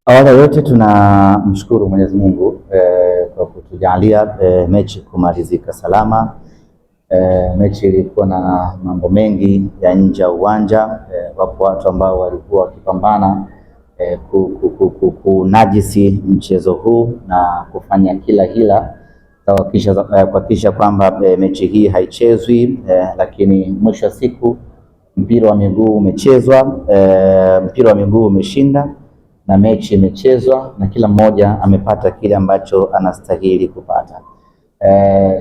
Awali ya yote tunamshukuru Mwenyezi Mungu kwa kutujalia mechi kumalizika salama. Mechi ilikuwa na mambo mengi ya nje ya uwanja. Wapo watu ambao walikuwa wakipambana kunajisi mchezo huu na kufanya kila hila kuhakikisha kwamba mechi hii haichezwi, lakini mwisho wa siku mpira wa miguu umechezwa, mpira wa miguu umeshinda na mechi imechezwa na kila mmoja amepata kile ambacho anastahili kupata.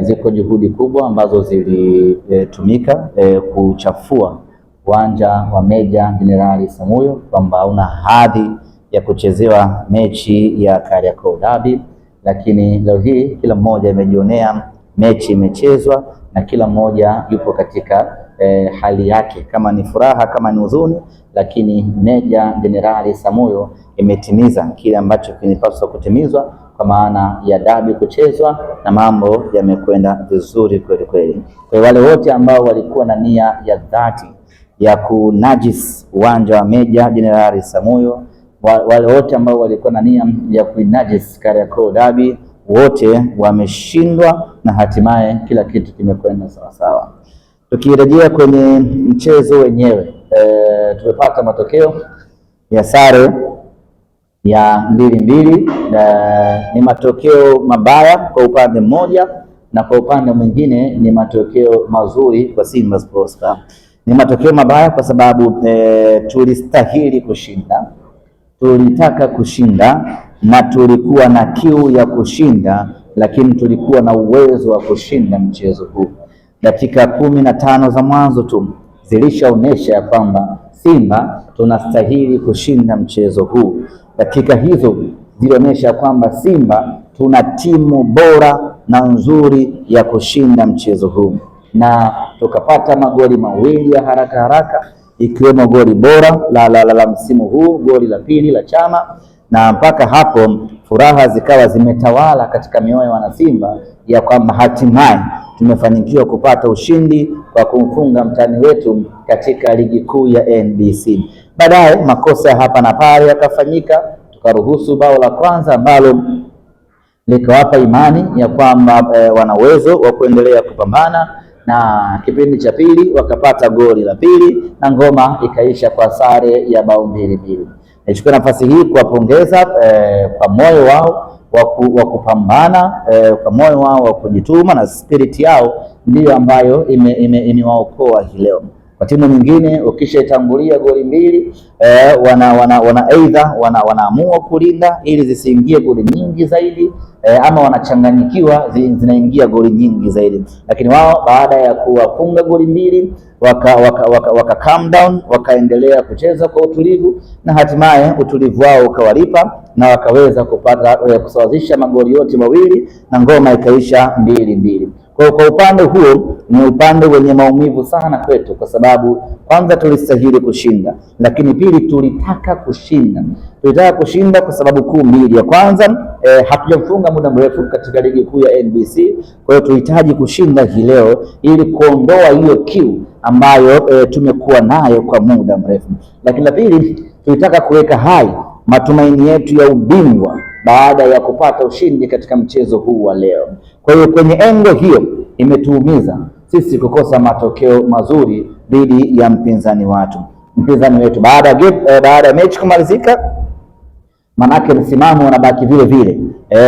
Ziko juhudi kubwa ambazo zilitumika kuchafua uwanja wa Meja Jenerali Samuyo kwamba hauna hadhi ya kuchezewa mechi ya Kariakoo Derby, lakini leo hii kila mmoja amejionea mechi imechezwa na kila mmoja yupo katika hali yake, kama ni furaha, kama ni huzuni, lakini Meja Jenerali Samuyo imetimiza kile ambacho kilipaswa kutimizwa kwa maana ya dabi kuchezwa na mambo yamekwenda vizuri kweli kweli. Kwa hiyo wale wote ambao walikuwa na nia ya dhati ya kunajis uwanja wa Meja Jenerali Samuyo, wale wote ambao walikuwa na nia ya kuinajis Kariakoo Dabi, wote wameshindwa na hatimaye kila kitu kimekwenda sawasawa. Tukirejea kwenye mchezo wenyewe, tumepata matokeo ya sare ya 2-2. Ni matokeo mabaya kwa upande mmoja na kwa upande mwingine ni matokeo mazuri kwa Simba Sports Club. Ni matokeo mabaya kwa sababu tulistahili kushinda, tulitaka kushinda na tulikuwa na kiu ya kushinda, lakini tulikuwa na uwezo wa kushinda mchezo huu. Dakika 15 za mwanzo tu zilishaonesha ya kwamba Simba tunastahili kushinda mchezo huu. Dakika hizo zilionyesha kwamba Simba tuna timu bora na nzuri ya kushinda mchezo huu, na tukapata magoli mawili ya haraka haraka, ikiwemo goli bora la msimu huu, goli la pili la Chama, na mpaka hapo furaha zikawa zimetawala katika mioyo ya wanasimba ya kwamba hatimaye tumefanikiwa kupata ushindi kwa kumfunga mtani wetu katika ligi kuu ya NBC. Baadaye makosa hapa na pale yakafanyika, tukaruhusu bao la kwanza ambalo likawapa imani ya kwamba wana uwezo wa kuendelea kupambana, na kipindi cha pili wakapata goli la pili na ngoma ikaisha kwa sare ya bao 2-2. Nichukue nafasi hii kuwapongeza kwa moyo wao wa kupambana, kwa moyo wao wa kujituma na spirit yao ndiyo ambayo imewaokoa hii leo. Kwa timu nyingine ukishaitangulia goli mbili wana aidha wanaamua kulinda ili zisiingie goli nyingi zaidi, ama wanachanganyikiwa zinaingia goli nyingi zaidi, lakini wao baada ya kuwafunga goli mbili waka calm down, wakaendelea kucheza kwa utulivu na hatimaye utulivu wao ukawalipa na wakaweza kupata kusawazisha magoli yote mawili na ngoma ikaisha 2-2. Kwa upande huo ni upande wenye maumivu sana kwetu, kwa sababu kwanza tulistahili kushinda, lakini pili tulitaka kushinda. Tulitaka kushinda kwa sababu kuu mbili. Ya kwanza, hatujafunga muda mrefu katika ligi kuu ya NBC, kwa hiyo tulihitaji kushinda hii leo ili kuondoa hiyo kiu ambayo tumekuwa nayo kwa muda mrefu. Lakini la pili, tulitaka kuweka hai matumaini yetu ya ubingwa baada ya kupata ushindi katika mchezo huu wa leo. Kwa hiyo kwenye engo hiyo imetuumiza sisi kukosa matokeo mazuri dhidi ya mpinzani wetu. Baada ya mechi kumalizika, manake msimamo unabaki vile vile,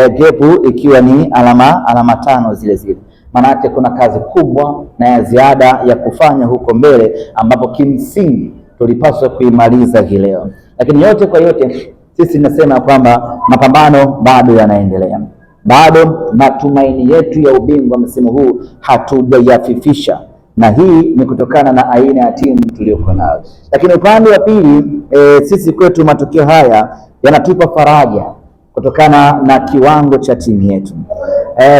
gepu ikiwa ni alama 5 zile zile. Manake kuna kazi kubwa na ya ziada ya kufanya huko mbele, ambapo kimsingi tulipaswa kuimaliza hii leo. Lakini yote kwa yote sisi tunasema kwamba mapambano bado yanaendelea, bado matumaini yetu ya ubingwa msimu huu hatujayafifisha, na hii ni kutokana na aina ya timu tuliyokuwa nayo. Lakini upande wa pili, sisi kwetu matokeo haya yanatupa faraja kutokana na kiwango cha timu yetu.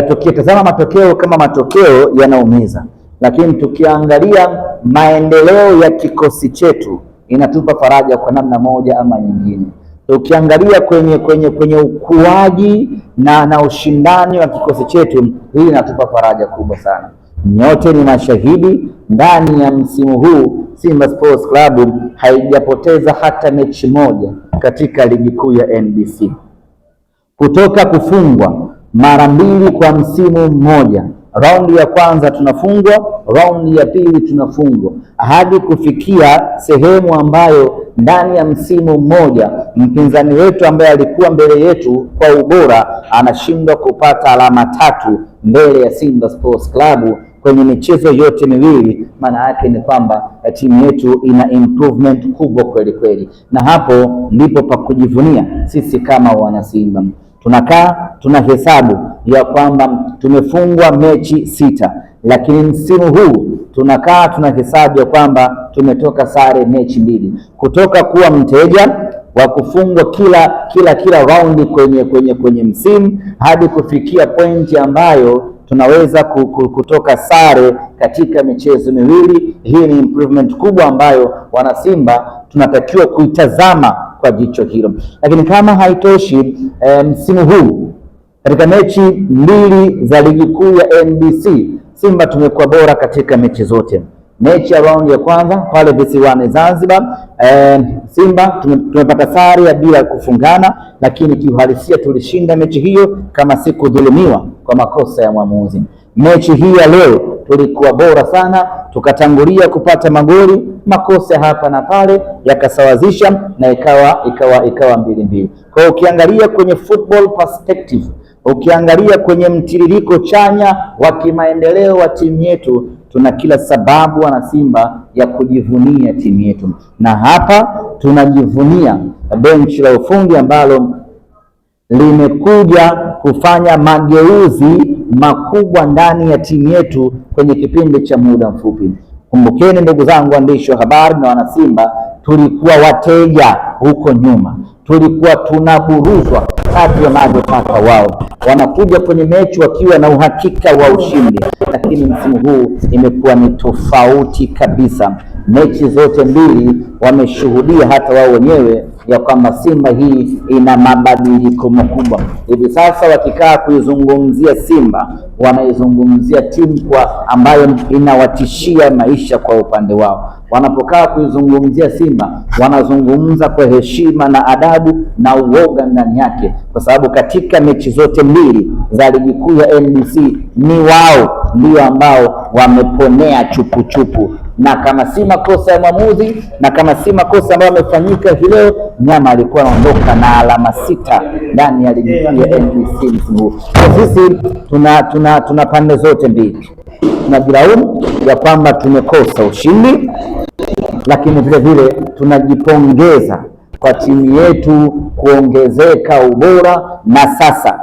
Tukitazama matokeo kama matokeo yanaumiza, lakini tukiangalia maendeleo ya kikosi chetu inatupa faraja kwa namna moja ama nyingine. Ukiangalia kwenye ukuaji na ushindani wa kikosi chetu, hii inatupa faraja kubwa sana. Nyote ni mashahidi, ndani ya msimu huu Simba Sports Club haijapoteza hata mechi moja katika ligi kuu ya NBC, kutoka kufungwa mara mbili kwa msimu mmoja. Raundi ya kwanza tunafungwa, raundi ya pili tunafungwa, hadi kufikia sehemu ambayo ndani ya msimu mmoja mpinzani wetu ambaye alikuwa mbele yetu kwa ubora anashindwa kupata alama tatu mbele ya Simba Sports Club kwenye michezo yote miwili. Maana yake ni kwamba timu yetu ina improvement kubwa kweli kweli, na hapo ndipo pa kujivunia sisi kama wanasimba. Tunakaa tunahesabu ya kwamba tumefungwa mechi sita, lakini msimu huu tunakaa tunahesabu ya kwamba tumetoka sare mechi mbili, kutoka kuwa mteja wa kufungwa kila raundi kwenye msimu hadi kufikia pointi ambayo tunaweza kutoka sare katika michezo miwili. Hii ni improvement kubwa ambayo wanasimba tunatakiwa kuitazama kwa jicho hilo. Lakini kama haitoshi, msimu huu katika mechi mbili za ligi kuu ya NBC Simba tumekuwa bora katika mechi zote. Mechi ya raundi ya kwanza pale visiwani Zanzibar, Simba tumepata sare ya bila kufungana, lakini kiuhalisia tulishinda mechi hiyo kama si kudhulumiwa kwa makosa ya mwamuzi. Mechi hii ya leo tulikuwa bora sana, tukatangulia kupata magoli, makosa hapa na pale yakasawazisha na ikawa 2-2. Kwa hiyo ukiangalia kwenye football perspective, ukiangalia kwenye mtiririko chanya wa kimaendeleo wa timu yetu, tuna kila sababu wanasimba ya kujivunia timu yetu, na hapa tunajivunia benchi la ufundi ambalo limekuja kufanya mageuzi makubwa ndani ya timu yetu kwenye kipindi cha muda mfupi. Kumbukeni ndugu zangu waandishi wa habari na wanasimba, tulikuwa wateja huko nyuma, tulikuwa tunaburuzwa kadri wanavyotaka wao. Wanakuja kwenye mechi wakiwa na uhakika wa ushindi, lakini msimu huu imekuwa ni tofauti kabisa. Mechi zote mbili wameshuhudia hata wao wenyewe ya kwamba Simba hii ina mabadiliko makubwa. Hivi sasa wakikaa kuizungumzia Simba, wanaizungumzia timu kwa ambayo inawatishia maisha kwa upande wao. Wanapokaa kuizungumzia Simba, wanazungumza kwa heshima na adabu na uoga ndani yake, kwa sababu katika mechi zote mbili za ligi kuu ya NBC ni wao ndio ambao wameponea chupuchupu, na kama si makosa ya mwamuzi na kama si makosa ambayo yamefanyika hii leo, nyama alikuwa anaondoka na alama 6 ndani ya ligi kuu ya NBC msimu huu. Kwa sisi tuna pande zote mbili, tunajilaumu ya kwamba tumekosa ushindi, lakini vile vile tunajipongeza kwa timu yetu kuongezeka ubora. Na sasa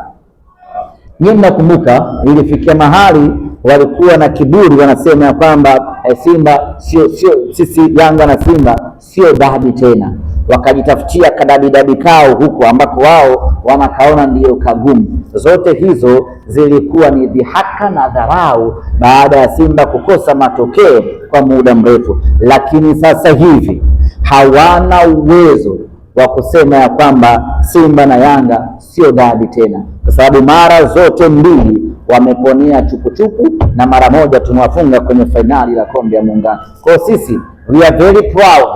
nyinyi mnakumbuka ilifikia mahali walikuwa na kiburi, wanasema ya kwamba Simba sio sisi Yanga na Simba sio dabi tena, wakajitafutia kadabidabi kao huko ambako wao wanakaona ndiyo kagumu. Zote hizo zilikuwa ni dhihaka na dharau baada ya Simba kukosa matokeo kwa muda mrefu, lakini sasa hivi hawana uwezo wa kusema ya kwamba Simba na Yanga sio dabi tena, kwa sababu mara zote mbili wameponea chupuchupu na mara moja tumewafunga kwenye fainali la kombe ya Muungano. Kwa hiyo sisi we are very proud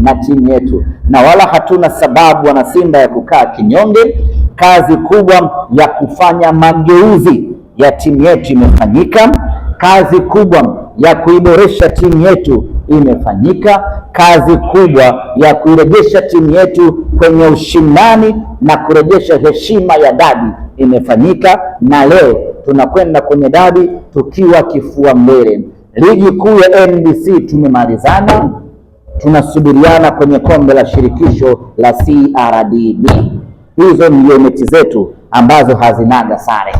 na timu yetu, na wala hatuna sababu wana Simba ya kukaa kinyonge. Kazi kubwa ya kufanya mageuzi ya timu yetu imefanyika, kazi kubwa ya kuiboresha timu yetu imefanyika, kazi kubwa ya kuirejesha timu yetu kwenye ushindani na kurejesha heshima ya dabi imefanyika, na leo tunakwenda kwenye dabi tukiwa kifua mbele. Ligi kuu ya NBC tumemalizana, tunasubiriana kwenye kombe la shirikisho la CRDB. Hizo ndio mechi zetu ambazo hazinaga sare.